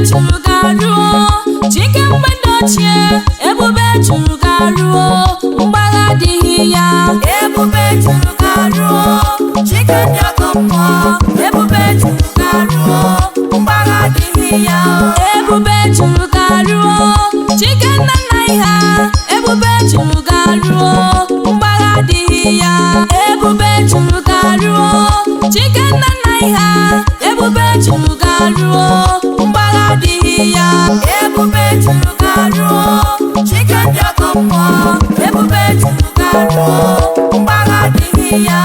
Juru garuo Chike mgbe ndị ochie, ebube juru garuo, mgbagha adịghị ya. Ebube juru garuo Chike ndị ọkụ mmụọ, ebube juru garuo, mgbagha adịghị ya. Ebube juru garuo Chike nna nna ha, ebube juru garuo, mgbagha adịghị ya. Ebube juru garuo Chike nna nna ha, ebube juru garuo, mgbagha adịghị ya. Ebube juru garuo Chike ndị ọkụ mmụọ, ebube juru garuo, mgbagha adịghị ya.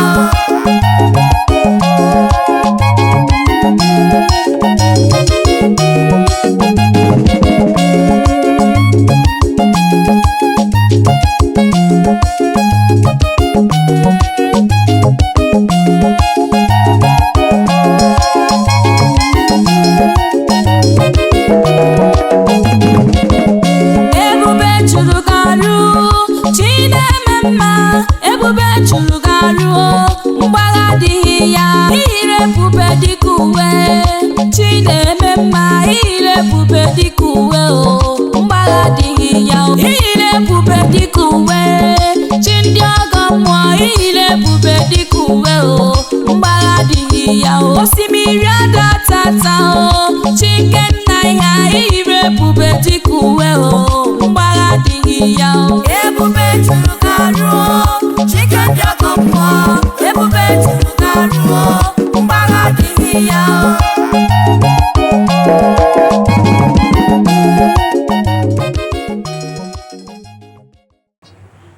Ebube juru garuo Chi na-eme mma, ebube juru garuo, mgbagha adịghị ya. Iyiri ebube dịka uwe, Chi na-eme mma, iyiri ebube dịka uwe o, mgbagha adịghị ya. Iyiri ebube dịka uwe, chi ndị ọgọ mmụọ, iyiri ebube dịka uwe o, mgbagha adịghị ya. Osimiri ada tata o, chi nke nna ya, iyiri ebube dịka uwe o, mgbagha adịghị ya. Ebube juru garuo Chike ndị ọkụ mmụọ, ebube juru garuo, mgbagha adịghị ya.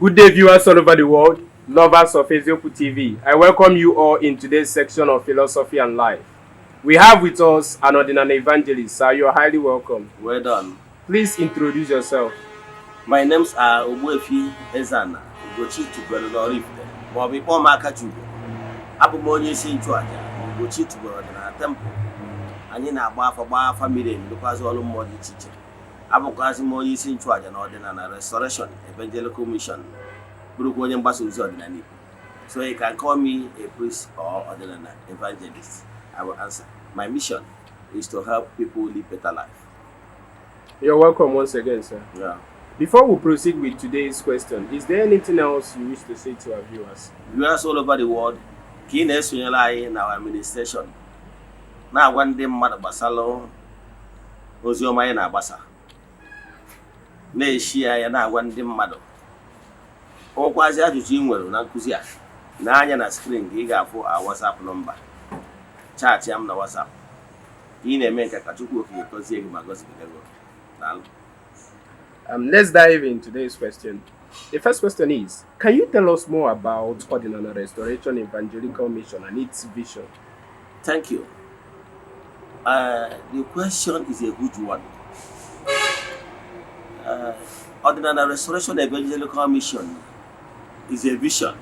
Good day, viewers all over the world, lovers of Eziokwu TV. I welcome you all in today's section of Philosophy and Life. We have with us an Odinani evangelist. Sir, you are highly welcome. Well done. Please introduce yourself. My names are Ogbuefi Ezana Ugochi tubelu n'Oraifite, maọbụ ịkpọọ m Akachukwu. Abụ m onye isi nchụaja Ugochi tubelu ọdịnala temple. Anyị na-agba afa, gbaa afa miri emi, rụkwazị ọrụ mmụọ dị iche iche. Abụkwazị m onye isi nchụaja na Ọdịnala Restoration Evangelical Mission, bụrụkwa onye mgbasa ozi ọdịnala Igbo. So you can call me a priest or ọdịnala evangelist. I will answer. My mission is to help people live better life. You're welcome once again, sir. Yeah. Before we proceed with today's question, is there anything else you wish to say to our viewers? Viewers all over the world, ka ị na-esonyere anyị na our administration, na-agwa ndị mmadụ gbasara ozi ọma anyị na-agbasa, na-eshi ya, na-agwa ndị mmadụ. Nwekwazi ajụjụ ị nwere na nkụzi a, na-anya na screen ka ị ga-afụ a WhatsApp number, chat ya m na WhatsApp. Ka ị na-eme nke ka Chukwu Okike gọzie gị ma gọzibiga gị oke. Daalụ. Let's dive into today's question. The first question is, can you tell us more about Odinani Restoration Evangelical Mission and its vision? Thank you. The question is a good one. Odinani Restoration Evangelical Mission is a vision.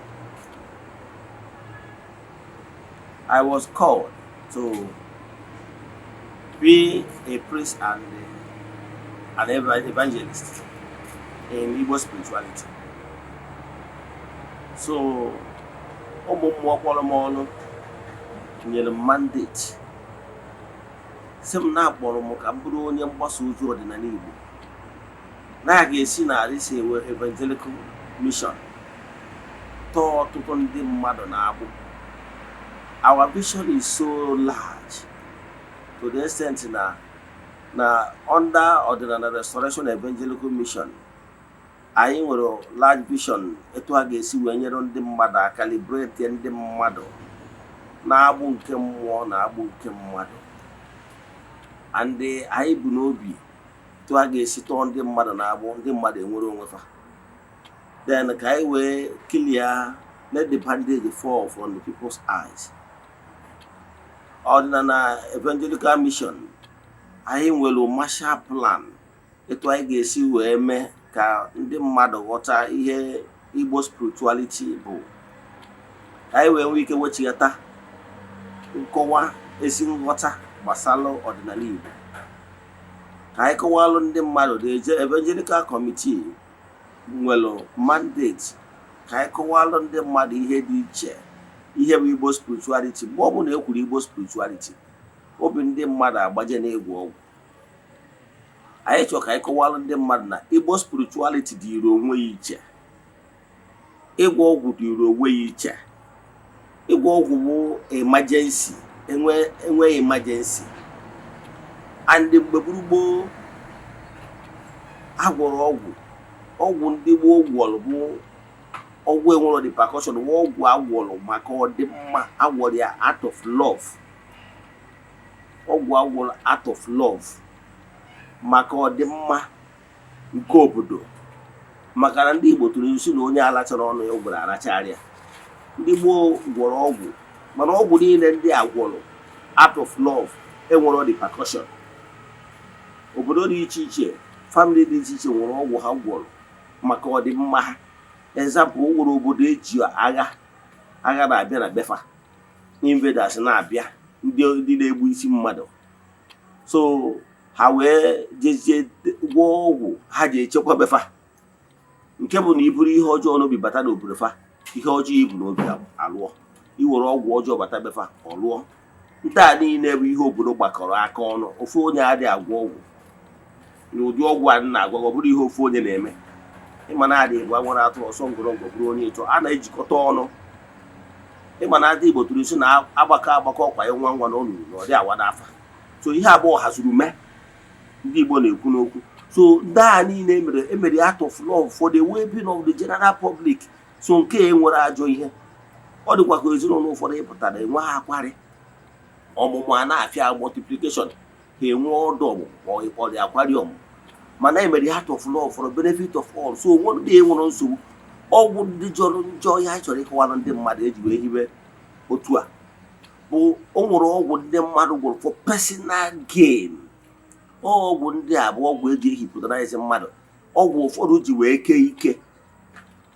I was called to be a priest and an evangelist in Igbo spirituality. So, ụmụ mmụọ kpọrọ m ọrụ nyere m mandate, sị m na-akpọrọ m ka m bụrụ onye mgbasa ozi ọdịnala Igbo, na a ga-esi na si ewe evangelical mission tọọ ọtụtụ ndị mmadụ na-agbụ. Our vision is so large to the extent na under Ọdịnala Restoration Evangelical Mission, anyị nwere large vision etu a ga-esi wee nyere ndị mmadụ aka, liberate ndị mmadụ na-agbụ nke mmụọ na agbụ nke mmadụ. And anyị bụ n'obi etu a ga-esi tọọ ndị mmadụ na-agbụ, ndị mmadụ enwere onwe fa, then ka anyị wee clear, let the bandage fall from the people's eyes. Ọdịnala Evangelical Mission, anyị nwere Marshall Plan etu anyị ga-esi wee mee ka ndị mmadụ ghọta ihe Igbo spirituality bụ, ka anyị wee nwee ike wechighata nkọwa, ezi nghọta gbasara ọdịnala Igbo, ka anyị kọwalụ ndị mmadụ. The Evangelical Committee nwere mandate ka anyị kọwalụ ndị mmadụ ihe dị iche, ihe bụ Igbo spirituality. Mgbe ọbụla e kwuru Igbo spirituality, obi ndị mmadụ agbaje na-egwu ọgwụ. Anyị chọrọ ka anyị kọwara ndị mmadụ na Igbo spirituality dịrị onwe ya iche, ịgwọ ọgwụ dịrị onwe ya iche. Ịgwọ ọgwụ bụ emergency, enwe emergency, and mgbe gburugburu agwọrọ ọgwụ, ọgwụ ndị gboo gwọrọ bụ ọgwụ enwero repercussion, bụ ọgwụ agwọrọ maka ọdịmma, agwọrọ ya out of love, ọgwụ agwọrọ out of love maka ọdịmma nke obodo, maka na ndị Igbo tụrụ ilu si na onye alachara ọnụ ya gwara arachara. Ndị gboo gwọrọ ọgwụ, mana ọgwụ niile ndị a gwọrọ out of love enwero repercussion. Obodo dị iche iche, family dị iche iche nwere ọgwụ ha gwọrọ maka ọdịmma ha. Example, o nwere obodo eji agha, agha na-abịa na befa, invaders na-abịa, ndị na-egbu isi mmadụ, so ha wee jezie gwọọ ọgwụ ha ji echekwa befa, nke bụ na iburu ihe ọjọọ n'obi bata n'obodo fa, ihe ọjọọ ibu n'obi alụọ, iwere ọgwụ ọjọọ bata befa, ọ lụọ. Ndị a niile bụ ihe obodo gbakọrọ aka ọnụ. Ofu onye adịghị agwọ ọgwụ n'ụdị ọgwụ a na-agwa, ọ bụrụ ihe ofu onye na-eme. Ịma na adị Igbo nwere atụ ọsọ ngọrọngọ bụrụ onye ịtọ a na-ejikọta ọnụ. Ịma na adị Igbo tụrụ isi na agbakọ agbakọ ọkwa ya nwa nwa na olulu na ọ dị awa n'afa. So ihe abụọ hazuru mee ndị Igbo na-ekwu n'okwu. So ndị a niile emere emere out of love for the well-being of the general public. So nke a nwere ajọ ihe ọ dịkwa ka ezinụlọ ụfọdụ ịpụtara enwe ha akwarị ọmụmụ a na-afịa multiplication, ha enwe ọdụ ọmụmụ ma ọ ịkpọrọ ya akwari ọmụmụ, mana emere out of love for the benefit of all. So onwe ndị enwere nsogbu ọgwụ ndị jọrọ njọ ya chọrọ ịkọwara ndị mmadụ eji wee hibe otu a bụ o nwere ọgwụ ndị mmadụ gwụrụ for personal gain. Ọgwụ ndị a bụ ọgwụ eji ehipụtara mmadụ, ọgwụ ụfọdụ ji wee kee ike.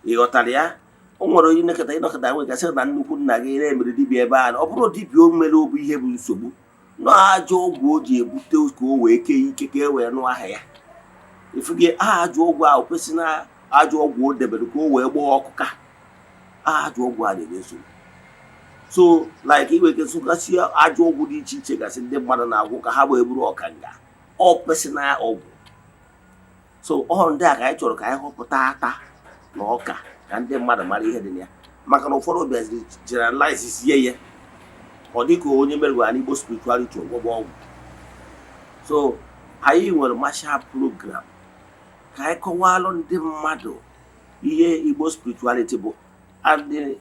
Ị ghọtara ya? O nwere onye nekọta ịnọkọta nwe gasị na nnukwu nna gị na-emere dibịa ebe a, ọ bụrụ dibịa o mere bụ ihe bụ nsogbu nọ, ajọ ọgwụ o ji ebute ka o wee kee ike ka e wee nụ aha ya. Ifuge aha ajọ ọgwụ ahụ kwesị na ajọ ọgwụ o debere ka o wee gbaa ọkụ, ka ajọ ọgwụ a na-enye nsogbu. So like iwe ike sụgasị ajọ ọgwụ dị iche iche gasị ndị mmadụ na-agwụ ka ha wee bụrụ ọkanga, ọ personal ọgwụ. So ọ ndị a ka anyị chọrọ ka anyị họpụta ata na ọka ka ndị mmadụ mara ihe dị na ya, maka na ụfọdụ bịaziri generalize sie ya, ọ dị ka onye merụrụ n'Igbo spirituality, ọgwụgwọ ọgwụ. So anyị nwere marshal program ka anyị kọwalụ ndị mmadụ ihe Igbo spirituality bụ. And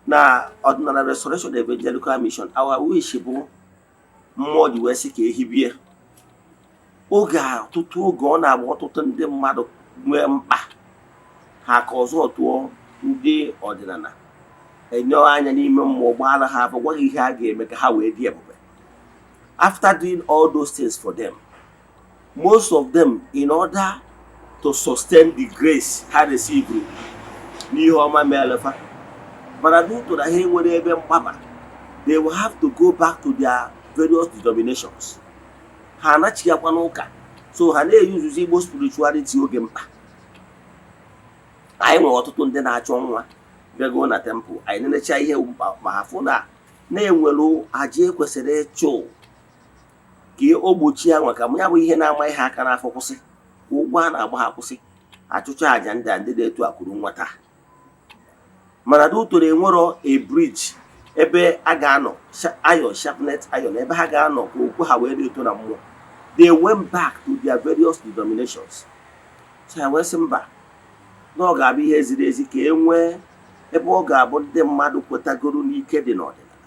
na Ọdịnala Restoration Evangelical Mission, our wish bụ mmụọ ji wee sị ka ehibie oge a. Ọtụtụ oge ọ na-agba ọtụtụ ndị mmadụ nwee mkpa ha ka ọzọ tụọ ndị ọdịnala enye anya n'ime mmụọ, gbaara ha afọ, gwa ha ihe a ga-eme ka ha wee dị ebube. After doing all those things for them, most of them, in order to sustain the grace ha received n'ihe ọma mere fa, mana due to na ha enwere ebe mgbaba, they will have to go back to their various denominations. Ha anachighakwa n'ụka, so ha na-eyuzuzi Igbo spirituality oge mkpa. Anyị nwere ọtụtụ ndị na-achọ nwa bịago na temple anyị, nenecha ihe mkpa ma ha fụ na na-enwere aja ekwesịrị ịchụ ka o gbochie anwa, ka ya bụ ihe na-ama ihe aka n'afọ kwụsị, ka ụgwọ a na-agba ha kwụsị. Achụcha aja ndị a, ndị dị etu a kwuru nwa taa, mana dutoro enwero a bridge ebe a ga-anọ iron sharpnet iron, ebe ha ga-anọ ka okwu ha wee na-eto na mmụọ. They went back to their various denominations. So ha wee sị mba, na ọ ga-abụ ihe ziri ezi ka e nwee ebe ọ ga-abụ ndị mmadụ kwetagoro n'ike dị n'ọdịnala.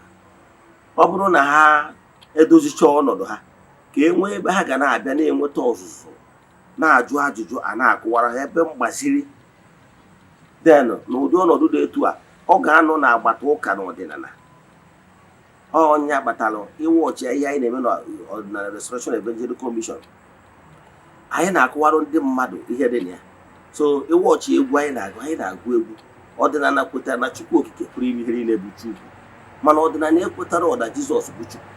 Ọ bụrụ na ha edozicha ọnọdụ ha, ka e nwee ebe ha ga na-abịa na-enweta ọzụzụ, na-ajụ ajụjụ, a na-akụwara ha ebe mgbaziri. Then n'ụdị ọnọdụ dị etu a, ọ ga-anọ n'agbata ụka na ọdịnala. Ọnya kpatara iwọchi ihe anyị na-eme n'Ọdịnala Restoration Evangelical Mission, anyị na-akụwarụ ndị mmadụ ihe dị na ya. So iwọchi egwu anyị na-agụ, anyị na-agụ egwu ọdịnala kwetara na Chukwu Okike pụrụ ime ihe niile bụ Chukwu, mana ọdịnala ekwetara ọda Jizọs bụ Chukwu.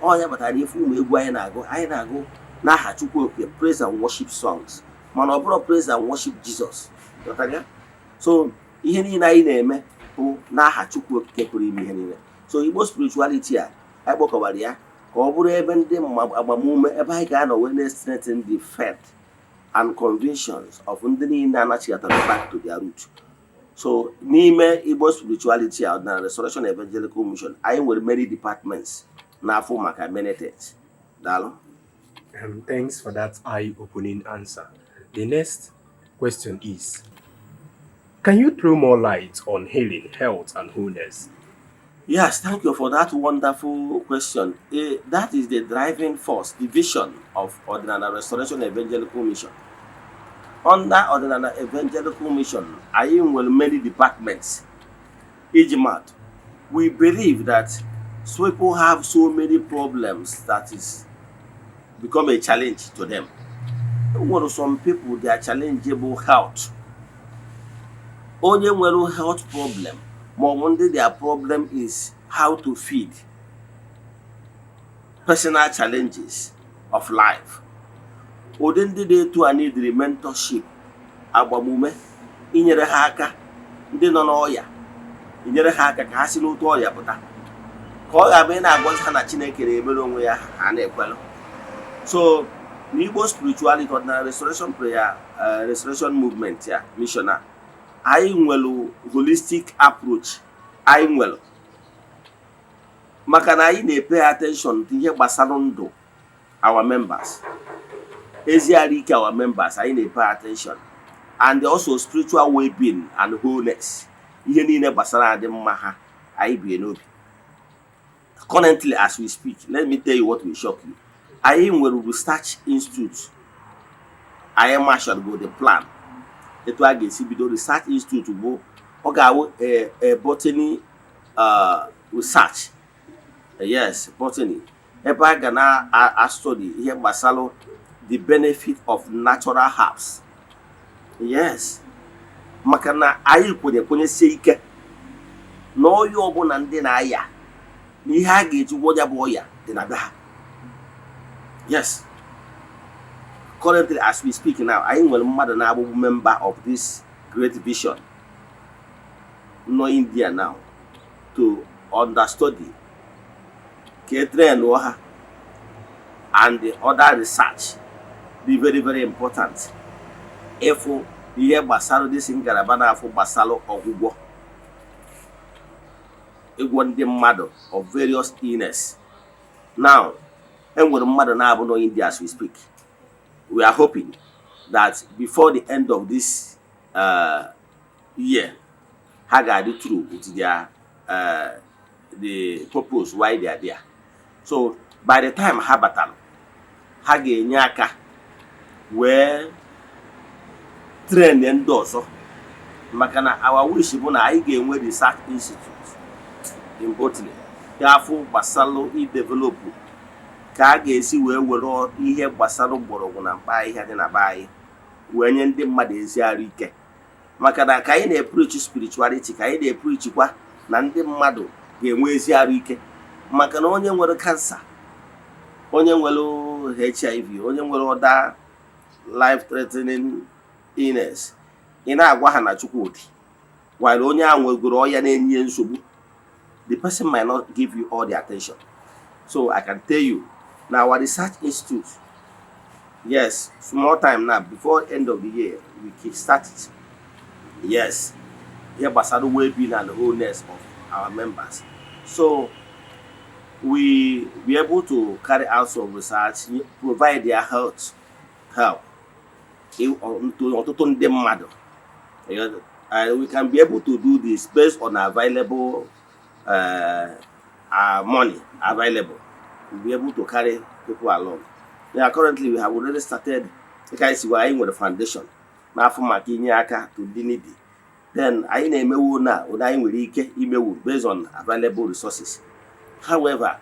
Ọnya kpatara ife ụmụ egwu anyị na-agụ, anyị na-agụ n'aha Chukwu Okike, praise and worship songs, mana ọ bụrụ praise and worship Jesus. Ghọtara ya? So ihe niile anyị na-eme bụ n'aha Chukwu Okike pụrụ ime ihe niile. So Igbo spirituality a anyị kpọkọbara ya, Ka ọ bụrụ ebe ndị agbamume, ebe anyị ga-anọ wee na-strengthen the faith and convictions of ndị niile anachighatara back to their root. So n'ime Igbo spirituality a na Restoration Evangelical Mission, anyị nwere many departments na-afụ maka many things. Daalụ. Thanks for that eye-opening answer. The next question is, can you throw more light on healing, health, and wholeness? Yes, thank you for that wonderful question. That is the driving force, the vision of Odinala Restoration Evangelical Mission. Under Odinala Evangelical Mission, anyị nwere many departments. Iji maatụ, we believe that so people have so many problems that is become a challenge to them. Nwere some people, their challenge bụ health. Onye nwere health problem, ma ọ bụ ndị their problem is how to feed, personal challenges of life. Ụdị ndị dị etu a neediri mentorship, agbamume, inyere ha aka. Ndị nọ n'ọya, inyere ha aka ka ha si n'otu ọrịa pụta, ka ọ ga-abụ ị na-agwazi ha na Chineke na-emere onwe ya, ha na-ekwelụ. So n'Igbo spirituality, Ọdịnala Restoration Prayer, Restoration Movement ya mission a, anyị nwere holistic approach. Anyị nwere maka na anyị na-epay attention to ihe gbasara ndụ our members, ezi arụ ike our members. Anyị na-epay attention and also spiritual well-being and wholeness. Ihe niile gbasara adị mma ha, anyị bie n'obi. Currently, as we speak, let me tell you what will shock you: anyị nwere research institute. Anyị marshal go the plan etu a ga-esi bido research institute, bụ ọ ga-awụ a botany research, yes, botany, ebe a ga na-study ihe gbasara the benefit of natural herbs. Yes, maka na anyị kwenye kwenyesie ike na ọya ọbụla ndị na-aya, na ihe a ga-eji gwọ ya bụ ọya dị na be ha. Yes, currently, as we speak now, anyị nwere mmadụ na-abụbu member of this great vision nọ India now to understudy, ka e train ha and the other research dị very, very important, ịfụ ihe gbasara this ngalaba na-afụ gbasara ọgwụgwọ, ịgwọ ndị mmadụ of various illness. Now, enwere mmadụ na-abụ nọ India as we speak. We are hoping that before the end of this year, ha ga-adị through with their the purpose why they are there. So by the time ha batara, ha ga-enye aka wee train ndị ọzọ, maka na our wish bụ na anyị ga-enwe research institute in botany ga-afụ gbasalụ idevelop ka a ga-esi wee were ihe gbasara mgbọrọgwụ na mkpa ahịhịa dị na be anyị wee nye ndị mmadụ ezi arụ ike. Maka na ka anyị na-epreach spirituality, ka anyị na-epreachkwa na ndị mmadụ ga-enwe ezi arụ ike. Maka na onye nwere cancer, onye nwere HIV, onye nwere other life threatening illness, ị na-agwa ha na Chukwu dị, while onye ahụ nwegoro ọya na-enye nsogbu, the person might not give you all the attention. So I can tell you na our research institute, yes, small time now, before end of the year, we kick start it. Yes, ihe gbasara well-being and wholeness of our members. So we be able to carry out some research, provide their health help to ọtụtụ ndị mmadụ. And we can be able to do this based on available money available. We'll be able to carry people along. Yeah, currently we have already started. Dịka anyị si gwa, anyị nwere foundation n'afọ maka inye aka to ndị needy. Then anyị na-emewu na ụdị anyị nwere ike imewu based on available resources. However,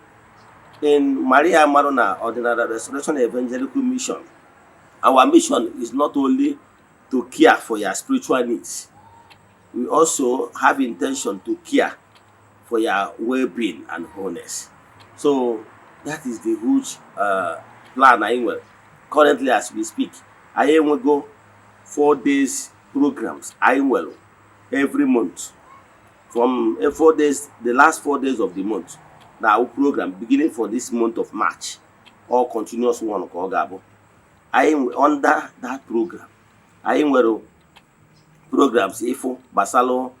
in Maria Maruna Ọdịnala Restoration Evangelical Mission, our mission is not only to care for your spiritual needs, we also have intention to care for your well-being and wholeness. So that is the huge plan anyị nwere. Currently, as we speak, anyị enwego 4 days programs anyị nwere every month, from 4 days, the last 4 days of the month. Na our program beginning for this month of March, all continuous one ka ọ ga-abụ. Anyị under that program, anyị nwere programs ịfụ gbasalụ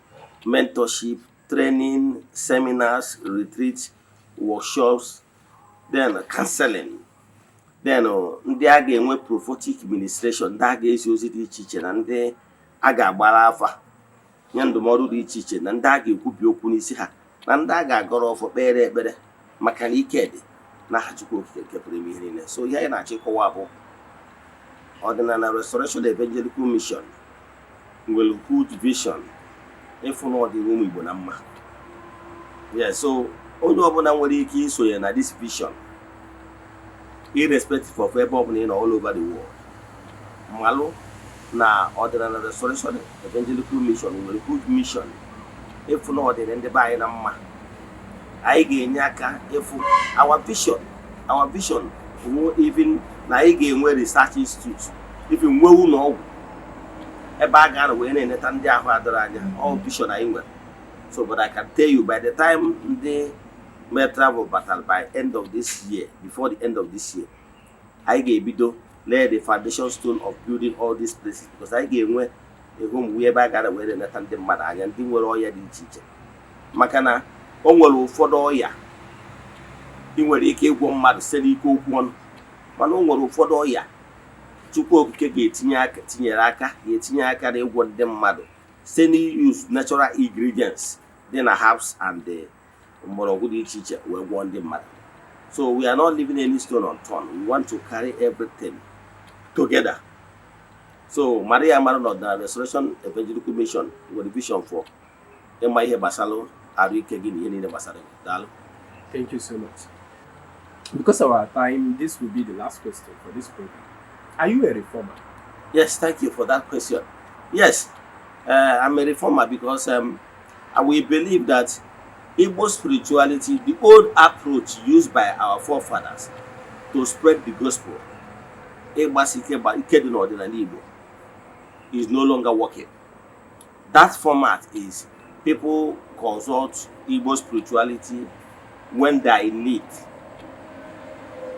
mentorship, training, seminars, retreats, workshops, then counseling, then ndị a ga-enwe prophetic ministration, ndị a ga-ezi ozi dị iche iche, na ndị a ga-agbara afa, nye ndụmọdụ dị iche iche, na ndị a ga-ekwubi okwu n'isi ha, na ndị a ga-agọrọ ọfọ, kpere ekpere, maka na ike dị n'aha Chukwu Okike nke pụrụ ime ihe niile. So ihe anyị na-achọ ịkọwa bụ Ọdịnala Restoration Evangelical Mission nwere huge vision ịfụ na ọdịrị ụmụ Igbo na mma. Yeah, so onye ọbụla nwere ike isonye na this vision, irrespective of ebe ọbụla ị nọ all over the world, malụ na Ọdịnala Restoration Evangelical Mission nwere huge mission ịfụ na ọdịrị ndị be anyị na mma. Anyị ga-enye aka ịfụ our vision wụ even na anyị ga-enwe research institute, even nwee ụlọ ọgwụ ebe a ga-anọ wee na-eneta ndị ahụ adọrọ anya. All vision anyị nwere. So, but I can tell you, by the time ndị mee travel batara, by end of this year, before the end of this year, anyị ga-ebido lay the foundation stone of building all these places, because anyị ga-enwe ego mgbe ebe a gara wee na-eneta ndị mmadụ anya, ndị nwere ọya dị iche iche, maka na o nwere ụfọdụ ọya ị nwere ike ịgwọ mmadụ site n'ike okwu ọnụ, mana o nwere ụfọdụ ọya Chukwu Okike ga-etinye aka, tinyere aka, ga-etinye aka n'ịgwọ ndị mmadụ site n'use natural ingredients dị na herbs and the mgbọrọgwụ dị iche iche wee gwọọ ndị mmadụ. So we are not leaving any stone unturned. We want to carry everything together. So Maria mara na Ọdịnala Restoration Evangelical Mission nwere vision for ịma ihe gbasara arụ ike gị na ihe niile gbasara gị. Daalụ. Thank you so much. Because of our time, this will be the last question for this program. Are you a reformer? Yes, thank you for that question. Yes, I'm a reformer because I will believe that Igbo spirituality, the old approach used by our forefathers to spread the gospel, ịgbasi ike ike dị n'ọdịnala Igbo, is no longer working. That format is people consult Igbo spirituality when they are in need.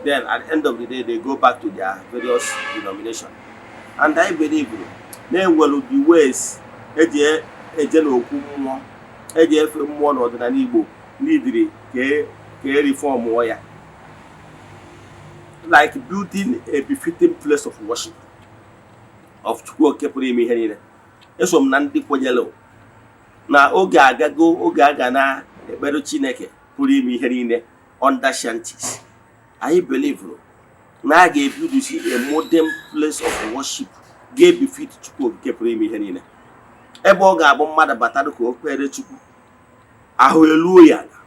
Then at the end of the day, they go back to their various denomination. And I believe na enwere the ways eji eje n'okwu mmụọ, eji efe mmụọ n'ọdịnala Igbo n'idiri ka e reformụọ ya, like building a befitting place of worship of Chukwu Oke pụrụ ime ihe niile. Eso m na ndị kwenyere na oge agago, oge a ga na-ekpere Chineke pụrụ ime ihe niile under shanties. Anyị believe na a ga-ebuild a modern place of worship ga-ebefit Chukwu Okike pụrụ ime ihe niile, ebe ọ ga-abụ mmadụ batara ka o kpere Chukwu, ahụ eluo ya ala.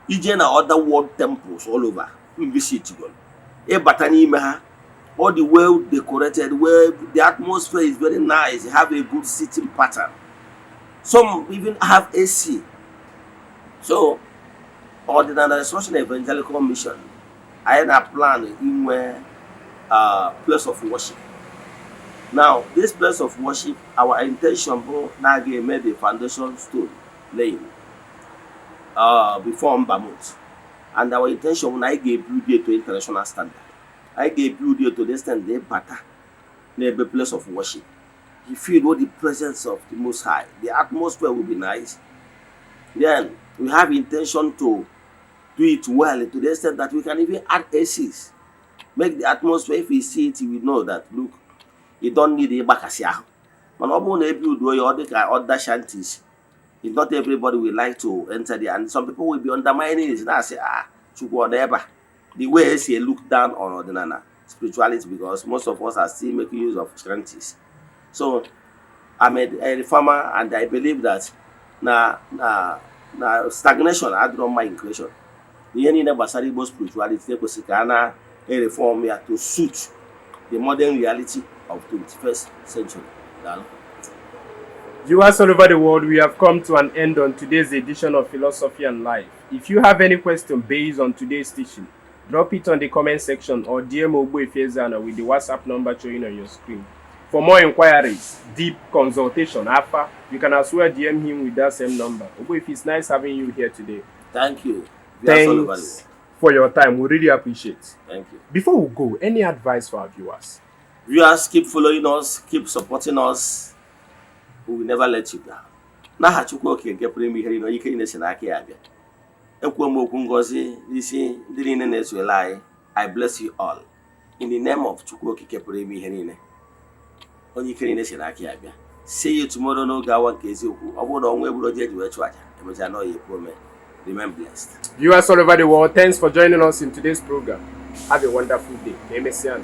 Ije na other world temples all over visit goro, ịbata n'ime ha, all the well decorated, well, the atmosphere is very nice, have a good sitting pattern, some even have AC. So Ọdịnala Restoration Evangelical Mission, anyị na plan inwe place of worship. Now, this place of worship, our intention bụ na a ga-eme the foundation stone laying before Mba month, and our intention bụ na anyị ga-ebuild it to international standard. Anyị ga-ebuild it to the extent na ịbata n'ebe place of worship, you feel all the presence of the Most High. The atmosphere will be nice. Then we have intention to do it well to the extent that we can even add ACs, make the atmosphere, if you see it, you will know that, look, you don't need ịgbakasị ahụ. Mana ọ bụrụ na ebuilduo ya, ọ dị ka other shanties, it's not everybody will like to enter there, and some people will be undermining it, na-asị, "Ah, Chukwu ọ nọ ebe a?" The way esi look down on ọdịnala spirituality, because most of us are still making use of shanties. So I'm a reformer, and I believe that na stagnation adịrọ mma in creation. Ihe niile gbasara Igbo spirituality ekwesịrị ka a na-reform ya to suit the modern reality of 21st century. Daalụ. Viewers all over the world, we have come to an end on today's edition of Philosophy and Life. If you have any question based on today's teaching, drop it on the comment section or DM Ogbuefi Eze-Ana with the WhatsApp number showing on your screen. For more inquiries, deep consultation, Alpha, you can as well DM him with that same number. Ogbuefi, it's nice having you here today. Thank you. Viewers all over the Thanks world. For your time. We really appreciate. Thank you. Before we go, any advice for our viewers? Viewers, keep following us, keep supporting us. We will never let you down. N'aha Chukwu Okike nke pụrụ ime ihe niile, onye ike niile si n'aka ya abịa, ekwuo m okwu ngọzi n'isi ndị niile na-esoyere anyị. I bless you all in the name of Chukwu Okike pụrụ ime ihe niile, onye ike niile si n'aka ya abịa. See you tomorrow n'oge awa nke eziokwu. Ọ bụrụ na ọnwa egburu oji eji wee chụ aja emechaa na ọ ya ekwu ome. Remain blessed. Viewers all over the world, thanks for joining us in today's program. Have a wonderful day. Ka emesịa.